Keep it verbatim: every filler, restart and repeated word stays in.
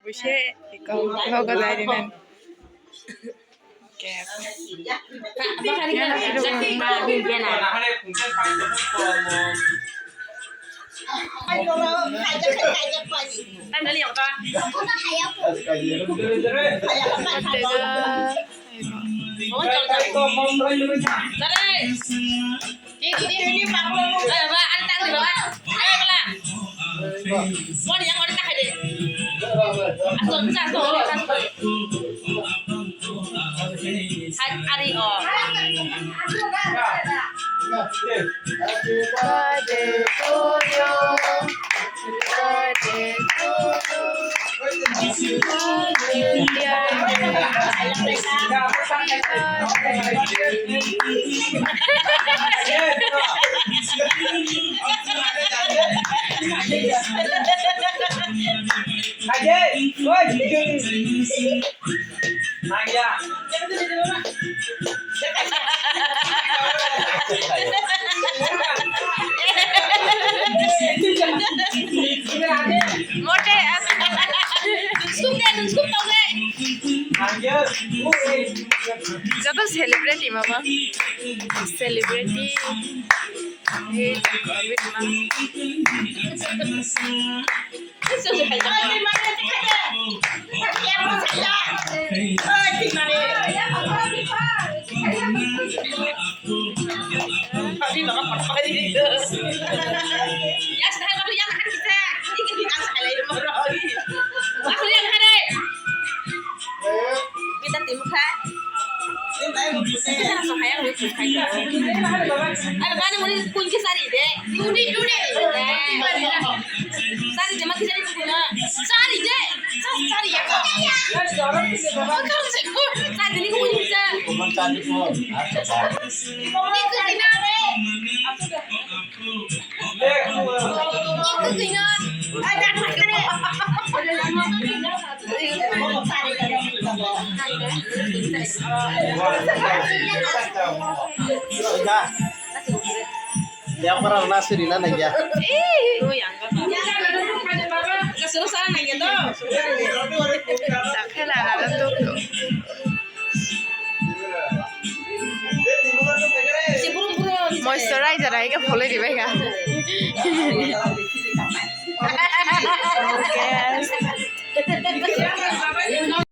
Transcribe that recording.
Bise ikaw logo dai dinan. Kep. Mote, sum de, sum tong de. Joto celebrity mama. Celebrity. Hey, celebrity mama. Sari de, ma kisa ni tukuna. Sari de. Sa-, sari ya ko. Sari ni ko ni sa. Ni ko ni na re. Ni ko ni na. Ai, dak ma kare. Yang parang nasi di nana ya. Moisturizer ai ka phulwi ribai ka.